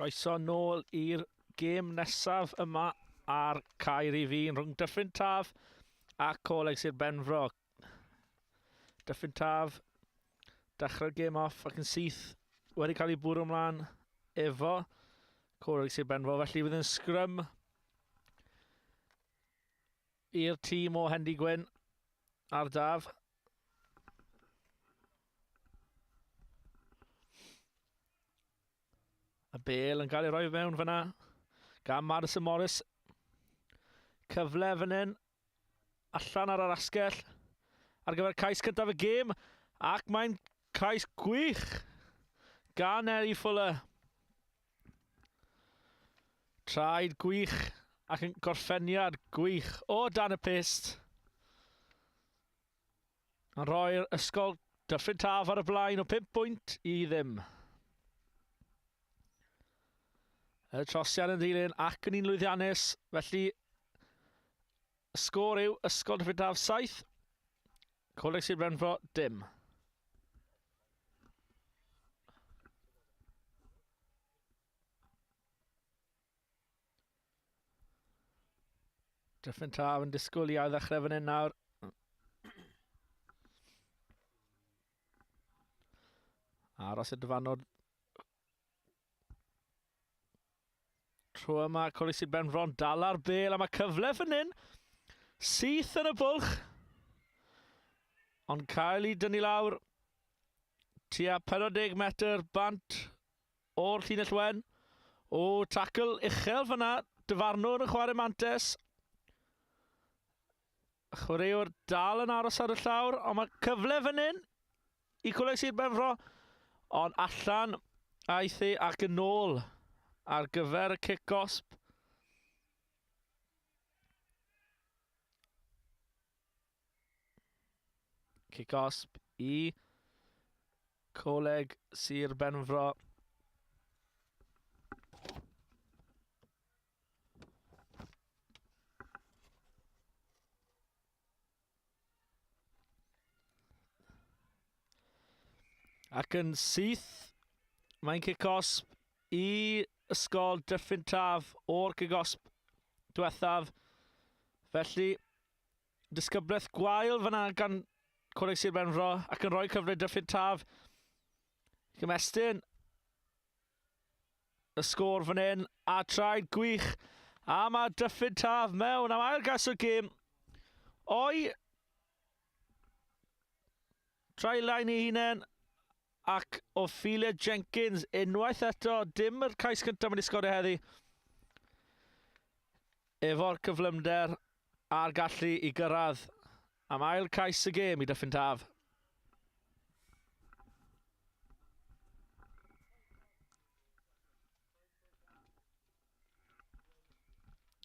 Croeso nôl i'r gêm nesaf yma ar Cae Rhif 1 rhwng Dyffryn Taf a Coleg Sir Benfro. Dyffryn Taf dechrau'r gêm off ac yn syth wedi cael ei bwrw ymlaen efo Coleg Sir Benfro. Felly fydd yn sgrym i'r tîm o Hendy Gwyn a'r Daf. Y bel yn cael ei roi mewn fyna gan Madison Morris. Cyfle fan hyn allan ar yr asgell ar gyfer cais cyntaf y gêm ac mae'n cais gwych gan Ellie Fuller. Traed gwych ac yn gorffeniad gwych o dan y pyst. Yn rhoi'r ysgol Dyffryn Taf ar y blaen o 5 pwynt i ddim. Y trosiad yn ddilyn ac yn un lwyddiannus, felly y sgôr yw Ysgol Dyffryn Taf 7, Coleg Sir Benfro dim. Dyffryn Taf yn disgwyl i ail-ddechrau fan hyn nawr. Aros y dyfarnwr. Tro yma, Coleg Sir Benfro'n dal ar bel a mae cyfle fan hyn. Syth yn y bwlch. Ond cael ei dynnu lawr tua 40 metr bant O'r llinell wen. O, tackle uchel fyna. Dyfarnwr yn chwarae mantes. Chwaraewr dal yn aros ar y llawr, ond mae cyfle fan hyn i Coleg Sir Benfro. Ond allan aeth e ac yn ôl ar gyfer y cic gosb. Cic gosb i Coleg Sir Benfro. Ac yn syth, mae'n cic gosb i Ysgol Dyffryn Taf o'r cic gosb diwethaf. Felly, Disgyblaeth gwael fyna gan Coleg Sir Benfro ac yn rhoi cyfle Dyffryn Taf gymestyn y sgôr fan hyn a traed gwych a mae Dyffryn Taf mewn am ail gas o'r gêm o'i trai lain ei hunain ac Ophelia Jenkins unwaith eto dim yr cais cyntaf wedi sgorio heddi efo'r cyflymder a'r gallu i gyrraedd am ail cais y gêm i Dyffryn Taf.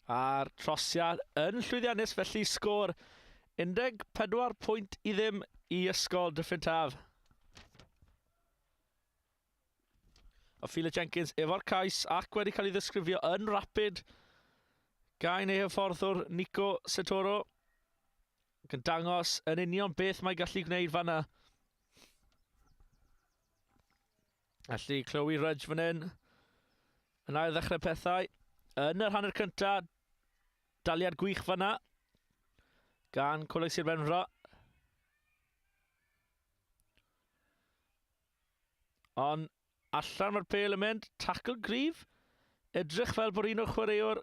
A'r trosiad yn llwyddiannus, felly sgôr 14 pwynt i ddim i Ysgol Dyffryn Taf. Ophelia Jenkins efo'r cais ac wedi cael ei ddisgrifio yn rapid gan ei hyfforddwr Nico Setoro. Ac yn dangos yn union beth mae gallu gwneud fanna. Felly Chloe Rudge fan hyn yn ail ddechrau pethau. Yn yr hanner cyntaf, daliad gwych fanna gan Coleg Sir Benfro. Ond allan mae'r pêl yn mynd, tackle gryf. Edrych fel bod un o'r chwaraewr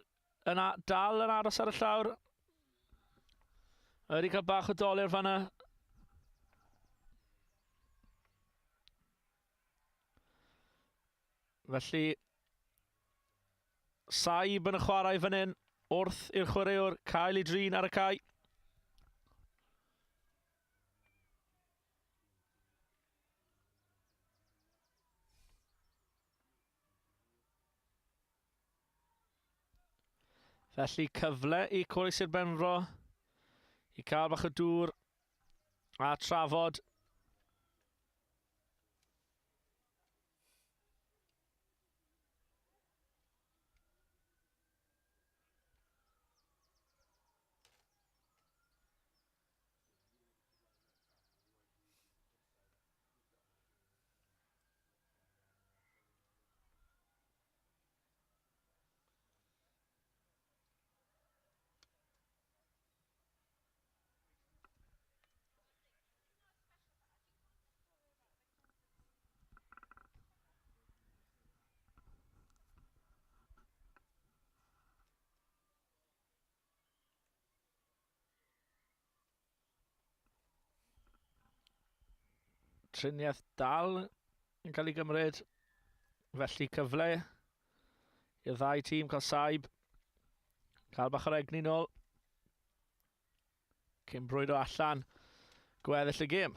yn dal yn aros ar y llawr. Wedi cael bach o dolur fanna. Felly, saib yn y chwarae fan hyn wrth i'r chwaraewr cael ei drin ar y cae. Felly cyfle i Coleg Sir Benfro i cael bach o dŵr a trafod. Triniaeth dal yn cael ei gymryd. Felly cyfle i'r ddau tîm cael saib. Cael bach o'r egni nôl. Cyn brwydro allan gweddill y gêm.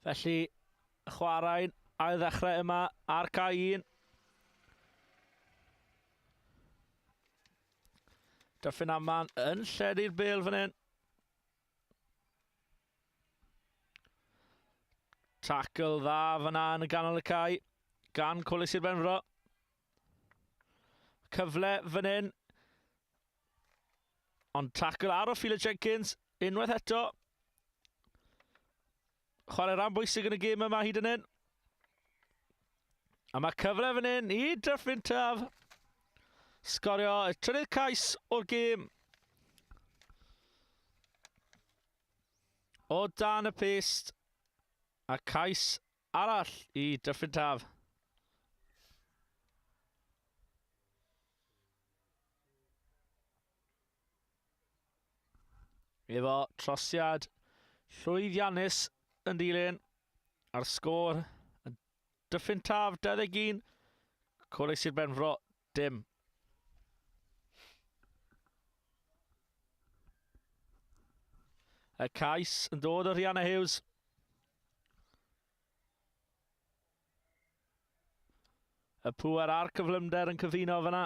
Felly, chwarae'n ail ddechrau yma ar cae 1. Dyffryn Aman yn lledu'r bel fan hyn. Tackle dda fyna yn y ganol y cae gan Coleg Sir Benfro. Cyfle fan hyn. Ond tackle ar Ophelia Jenkins unwaith eto. Chwarae rhan bwysig yn y gêm yma hyd yn hyn. A mae cyfle fan hyn i Dyffryn Taf sgorio y trydydd cais o'r gêm. O dan y pist. A cais arall i Dyffryn Taf. Efo trosiad llwyddiannus yn dilyn a'r sgôr yn Dyffryn Taf 21, Coleg Sir Benfro dim. Y cais yn dod o Rhianna Hughes. Y pŵer a'r cyflymder yn cyfuno fyna.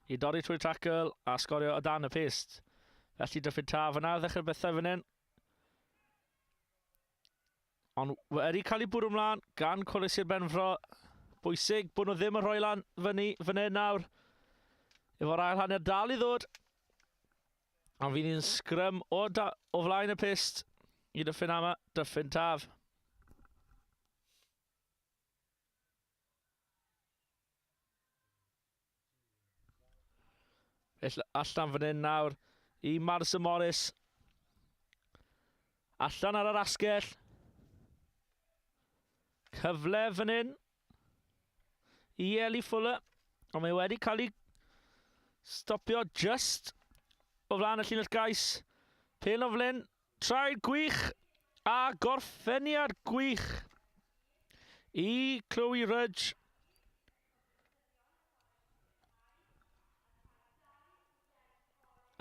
I dorri trwy'r tackle a sgorio o dan y pyst. Felly Dyffryn Taf yna ddechrau bethau fan hyn. Ond wedi cael ei bwrw ymlaen gan Coleg Sir Benfro. Bwysig bod nhw ddim yn rhoi lan fyny fan hyn nawr. Efo'r ail hanner dal i ddod. Ond fydd hi'n sgrym o, da, o flaen y pyst i Dyffryn Ama, Dyffryn Taf. Felly allan fan hyn nawr i Madison Morris. Allan ar yr asgell. Cyfle fan hyn i Ellie Fuller. Ond mae wedi cael ei stopio just o flaen y llinell gais. Pen o flyn, traed gwych a gorffeniad gwych i Chloe Rudge.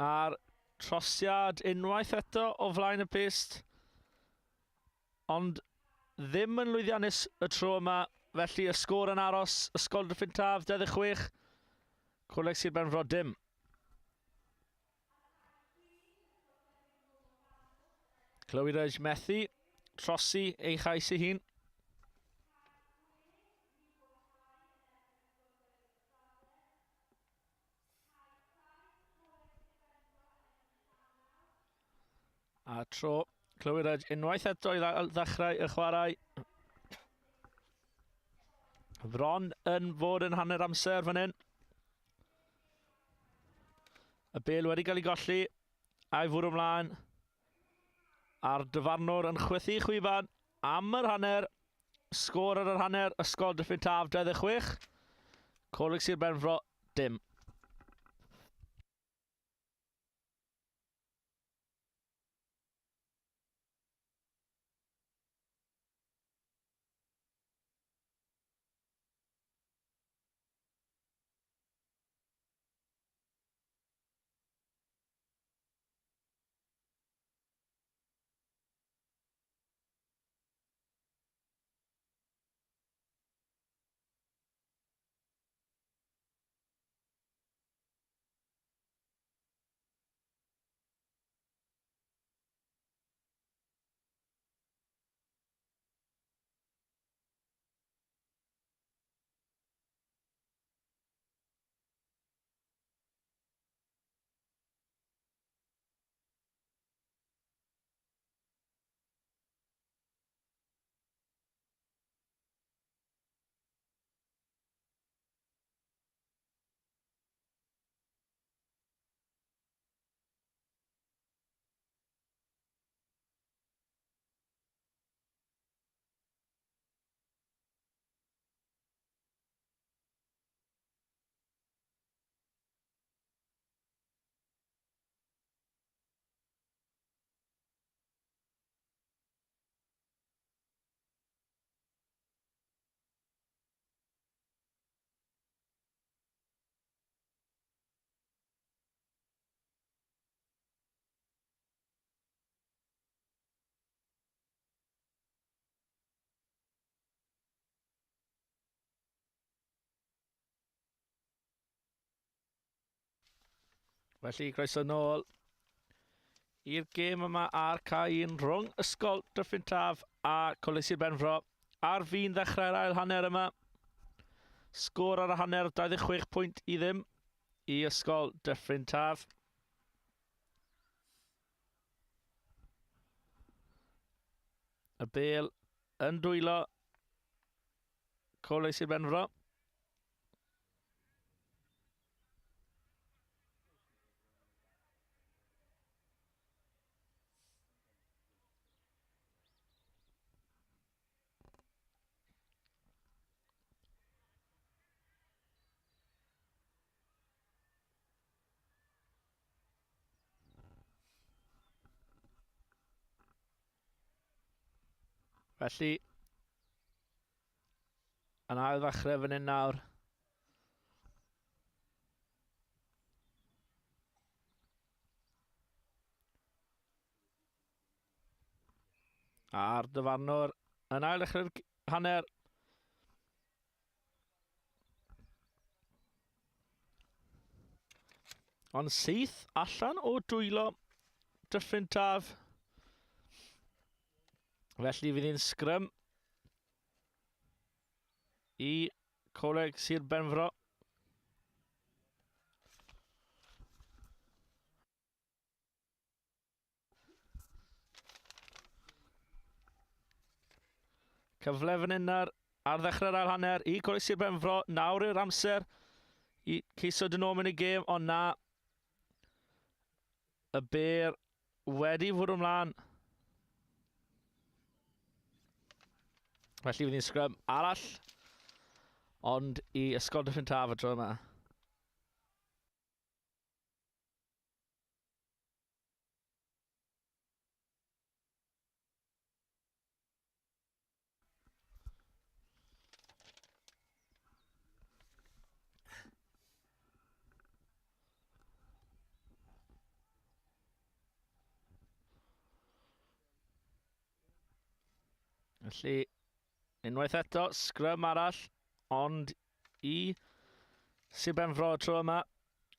A'r trosiad unwaith eto o flaen y pist. Ond ddim yn lwyddiannus y tro yma, felly y sgôr yn aros, Ysgol Dyffryn Taf 26, Coleg Sir Benfro dim. Chloe Rudge methu trosi ei chais ei hun. A tro Chloe Rudge unwaith eto i ddechrau y chwarae. Bron yn fod yn hanner amser fan hyn. Y bel wedi cael ei golli a'i fwrw ymlaen. A'r dyfarnwr yn chwythu chwiban am yr hanner. Sgôr ar yr hanner, Ysgol Dyffryn Taf 26. Coleg Sir Benfro, dim. Felly, croeso nôl i'r gêm yma ar cae un rhwng Ysgol Dyffryn Taf a Coleg Sir Benfro. Ar fin ddechrau'r ail hanner yma. Sgôr ar y hanner 26 pwynt i ddim i Ysgol Dyffryn Taf. Y bel yn dwylo Coleg Sir Benfro. Felly, Yn ail ddechrau fan hyn nawr. A'r dyfarnwr yn ail ddechrau'r hanner. Ond syth allan o dwylo Dyffryn Taf. Felly fydd hi'n sgrym i Coleg Sir Benfro. Cyfle fan hyn ar, ar ddechrau'r ail hanner i Coleg Sir Benfro. Nawr yw'r amser i ceisio dyn nhw mewn i gêm, ond na. Y ber wedi fwrw ymlaen. Felly fydd hi'n sgrym arall, ond i Ysgol Dyffryn Taf y tro yma. Felly, unwaith eto, sgrym arall, ond i Sir Benfro y tro yma.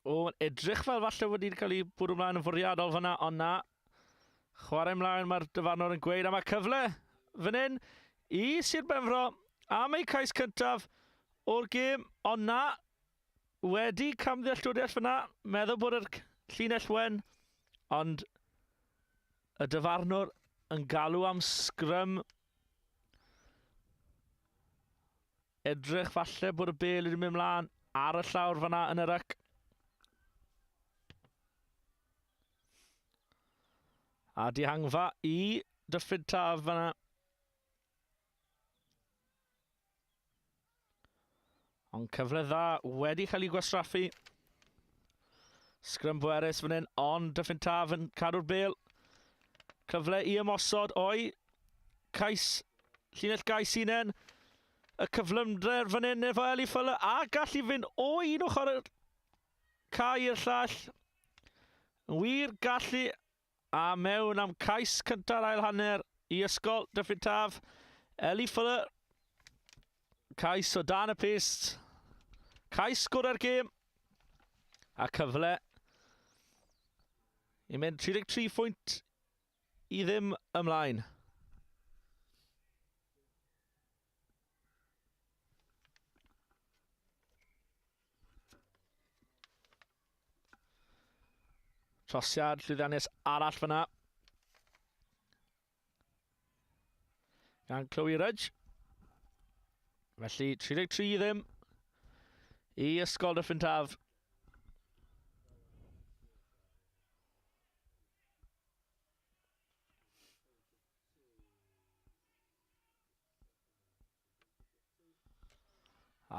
O, edrych fel falle wedi cael ei bwrw ymlaen yn fwriadol fyna, ond na. Chwarae ymlaen mae'r dyfarnwr yn gweud, a mae cyfle fan hyn i Sir Benfro am eu cais cyntaf o'r gêm, ond na, wedi camddealltwriaeth fyna, meddwl bod yr llinell wen, ond y dyfarnwr yn galw am sgrym. Edrych falle bod y bel wedi mynd mlaen ar y llawr fyna yn yr yc. A dihangfa i Dyffryn Taf fyna. Ond cyfle dda wedi cael ei gwastraffu. Sgrym bwerus fan hyn, ond Dyffryn Taf yn cadw'r bel. Cyfle i ymosod o'i cais, llinell gais unen. Y cyflymdrer fan hyn efo Eli Fuller a gallu fynd o un ochr y cae i'r llall. Yn wir gallu A mewn am cais cynta'r ail hanner i Ysgol Dyffryn Taf. Ellie Fuller. Cais o dan y pist. Cais gorau'r gêm. A cyfle i mynd 33 phwynt i ddim ymlaen. Trosiad llwyddiannus arall fyna. Gan Chloe Rudge. Felly 33 i ddim i Ysgol Dyffryn Taf.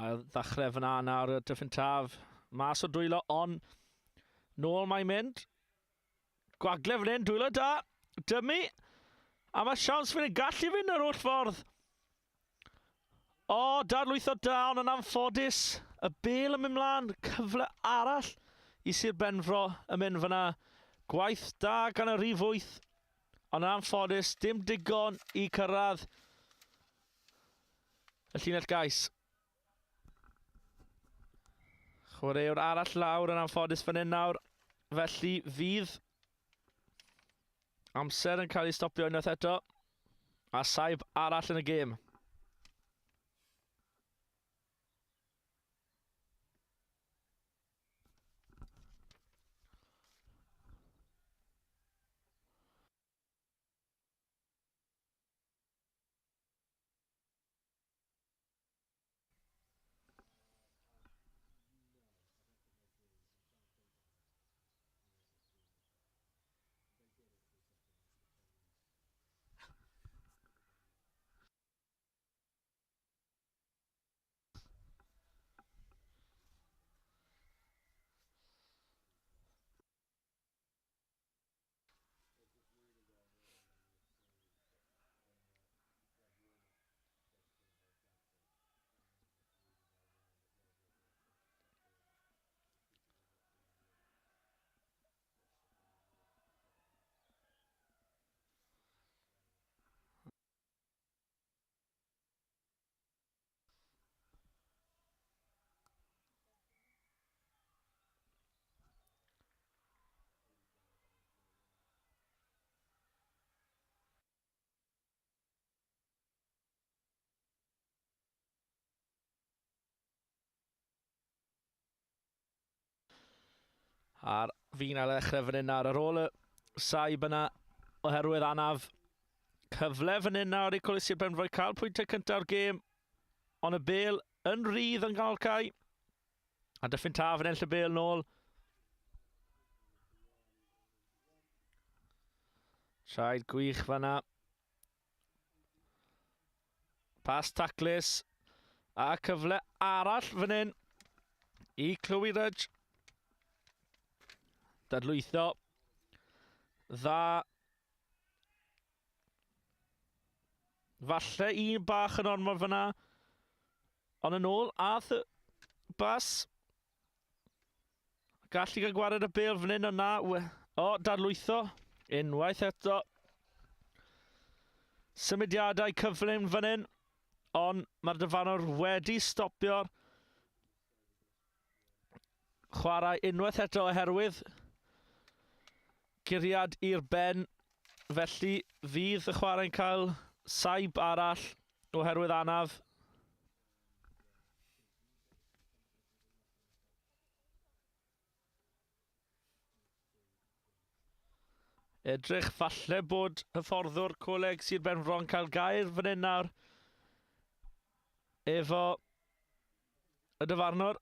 A ddechrau fyna nawr y Dyffryn Taf. Mas o dwylo on. Nôl mae'n mynd. Gwagle fan hyn, dwylo da. Dymu. A mae siawns fan hyn gallu fynd yr holl ffordd. O, darlwytho da, ond yn anffodus. Y bel yn mynd mlaen. Cyfle arall i Sir Benfro yn mynd fyna. Gwaith da gan y rhif 8. Ond yn anffodus, dim digon i cyrraedd y llinell gais. Chwaraewr arall lawr yn anffodus fan hyn nawr. Felly fydd amser yn cael ei stopio unwaith eto. A saib arall yn y gêm. A'r fi'n ail ddechrau fan hyn nawr ar ôl y saib yna oherwydd anaf. Cyfle fan hyn nawr i Coleg Sir Benfro cael pwyntiau cyntaf o'r gêm. Ond y bel yn rhydd yn ganol cae. A Dyffryn Taf yn enll y bel nôl. Traed gwych fanna. Pas taclus. A cyfle arall fan hyn i Chloe Rudge. Dadlwytho. Dda. Falle un bach yn ormod fyna. Ond yn ôl, ath y bas. Gallu gael gwared y bel fan hyn, ond na. O, dadlwytho. Unwaith eto. Symudiadau cyflym fan hyn. Ond mae'r dyfarnwr wedi stopio'r chwarae unwaith eto oherwydd guriad i'r ben. Felly fydd y chwarae'n cael saib arall oherwydd anaf. Edrych falle bod hyfforddwr Coleg Sir Benfro yn cael gair fan hyn nawr efo y dyfarnwr.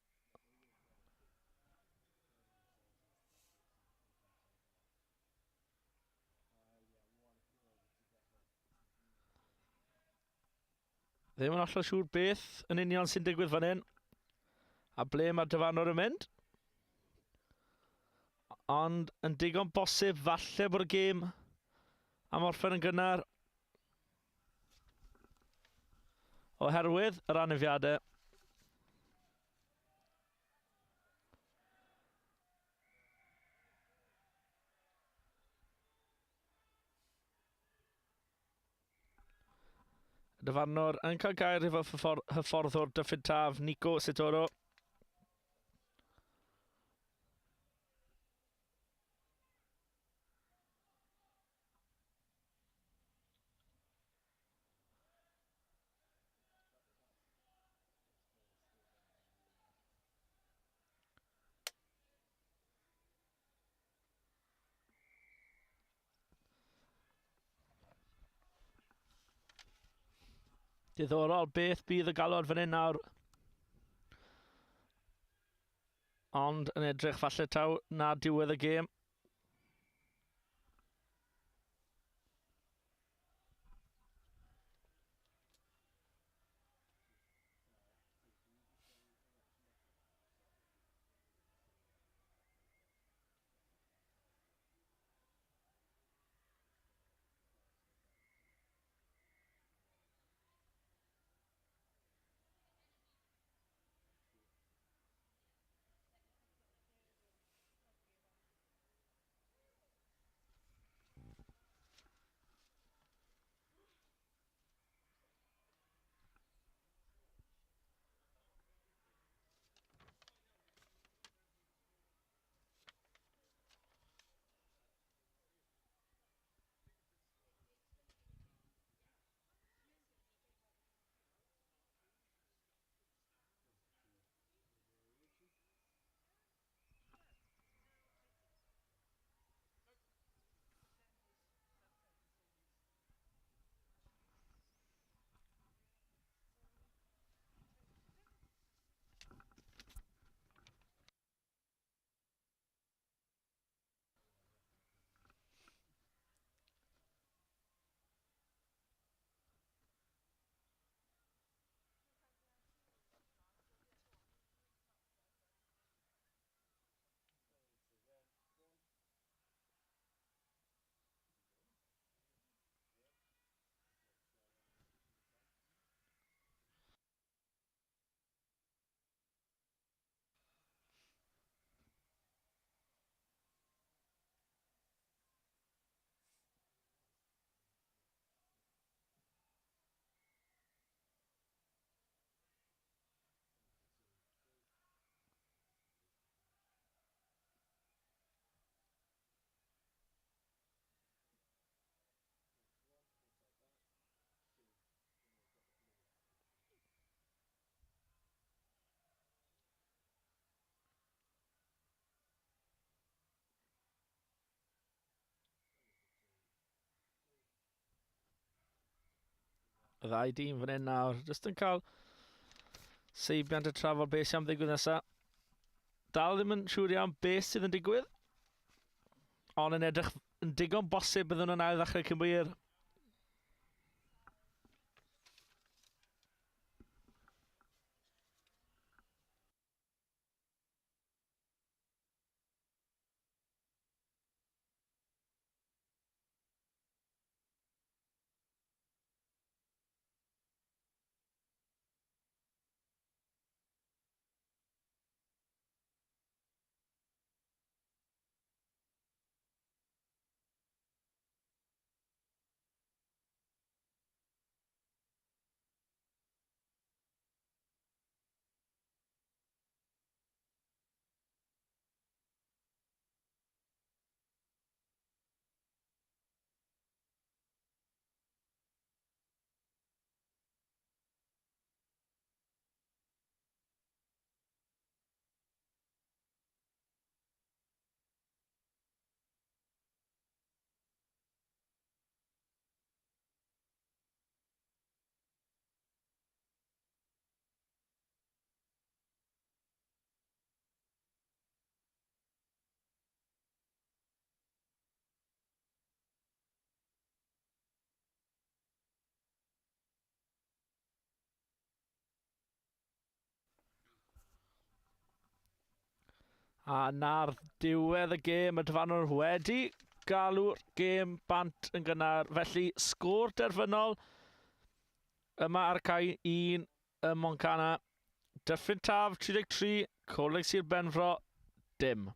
Ddim yn hollol siŵr beth yn union sy'n digwydd fan hyn. A ble mae'r dyfarnwr yn mynd. Ond yn digon bosib falle bod y gêm am orffen yn gynnar. Oherwydd yr anafiadau. Y dyfarnwr yn cael gair efo hyfforddwr Dyffryn Taf, Nico Sitoro. Diddorol beth bydd y galwad fan hyn nawr. Ond yn edrych falle taw na diwedd y gêm. Y ddau dîm fan hyn nawr, jyst yn cael seibiant y trafod beth sy'n am ddigwydd nesaf. Dal ddim yn siŵr iawn beth sydd yn digwydd, ond yn edrych yn digon bosib byddwn yn ail ddechrau cyn bo hir. A na'r diwedd y gêm, y dyfarnwr wedi galw'r gêm bant yn gynnar. Felly, sgôr derfynol yma ar y cae 1 ym Moncana. Dyffryn Taf 33, Coleg Sir Benfro dim.